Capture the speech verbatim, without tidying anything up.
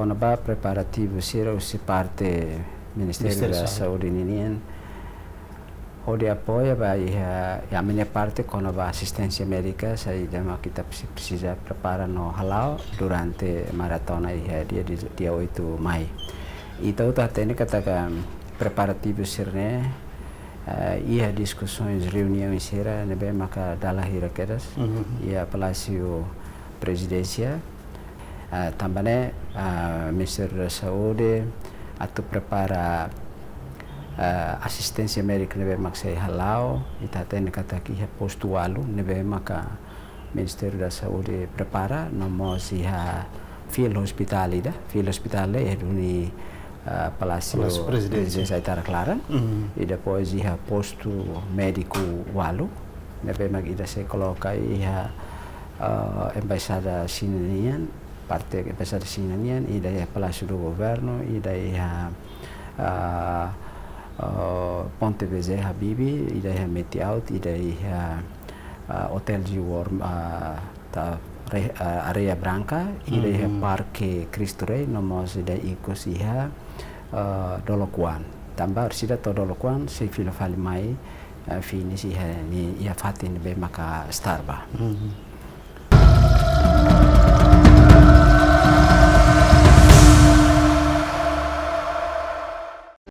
Kona-ba preparativu sira husi parte Ministériu Ministériu da Saúde. Saúde ninian, hodi apoia ba iha, iha ami-nia parte kona-ba asisténsia médika, saida mak ita presi-, presiza prepara no hala'o durante maratona iha dia, dia oito Mai. Ita hotu hatene katak preparativu sira-ne'e, eh, iha diskusoens, reuniaun sira ne'ebé maka dala hira kedas, Mhm. iha Palásiu Prezidénsia. Ah, tanba ne'e, ah, Ministériu da Saúde atu prepara, ah, asisténsia médika ne'ebé mak sei hala'o, ita hatene katak iha postu ualu ne'ebé maka Ministériu da Saúde prepara, no mós iha field hospital ida, field hospital ida iha duni, ah, Palásiu Palásiu Prezidénsia. Prezidénsia Aitarak Laran. Mhm. I depois iha postu médiku ualu, ne'ebé mak ida sei koloka iha, ah, Embaixada Xina nian, parte Embaixada Xina nian, ida iha Palásiu do Governu, ida iha, ah, ah, Ponte Bezerra Bibi, ida iha Meti-Aut, ida iha, ah, Hotel G World, ah, ta re-, ah, Areia Branca, ida iha Mhm. Parke Cristo Rei, no mós ida ikus iha, ah, Dolok Oan. Tanba orsida to'o Dolok Oan sei fila fali mai, ah, finis iha ne'e, iha fatin ne'ebé maka star ba. Mhm.